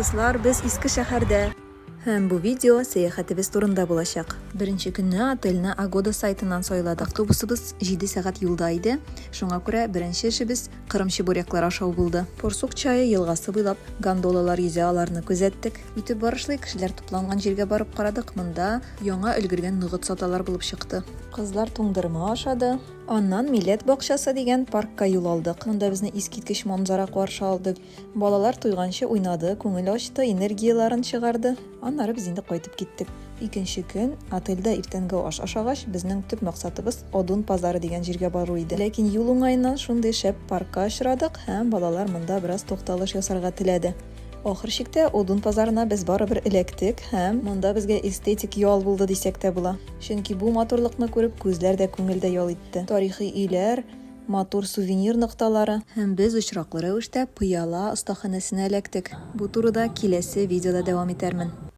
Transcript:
Дуслар, без Иске шәһәрдә. Һәм бу видео сәяхәтебез турында булачак. Беренче көнне отельне Agoda сайтыннан сайладык. Автобусыбыз 7 сәгать юлда иде, шуңа күрә беренче эшебез Кырым чебуреклары ашау булды. Порсук чае елгасы буйлап гондолалар йөзә, аларны күзәттек. Үтеп барышлый кешеләр тупланган җиргә барып карадык, монда яңа өлгергән ногыт саталар булып чыкты. Кызлар туңдырма ашады. Аннан Милләт бакчасы дигән паркка юл алдык. Монда безне искиткеч манзара каршы алды. Балалар туйганчы уйнады, күңел ачты, энергияләрен чыгарды. Аннары без инде кайтып киттек. Икенче көн, отельдә иртәнге аш ашагач, безнең төп максатыбыз Одун пазары дигән җиргә бару иде. Ләкин юл уңаеннан шундый шәп паркка очрадык һәм балалар монда бераз тукталыш ясарга теләде. Ахыр чиктә Одун пазарына без барыбер эләктек һәм монда безгә эстетик ял булды дисәк тә була. Чөнки бу матурлыкны күреп күзләр дә, күңел дә ял итте. Тарихи өйләр, матур сувенир нокталары. Һәм без очраклы рәвештә пыяла остаханәсенә эләктек. Бу турыда киләсе видеода дәвам итәрмен.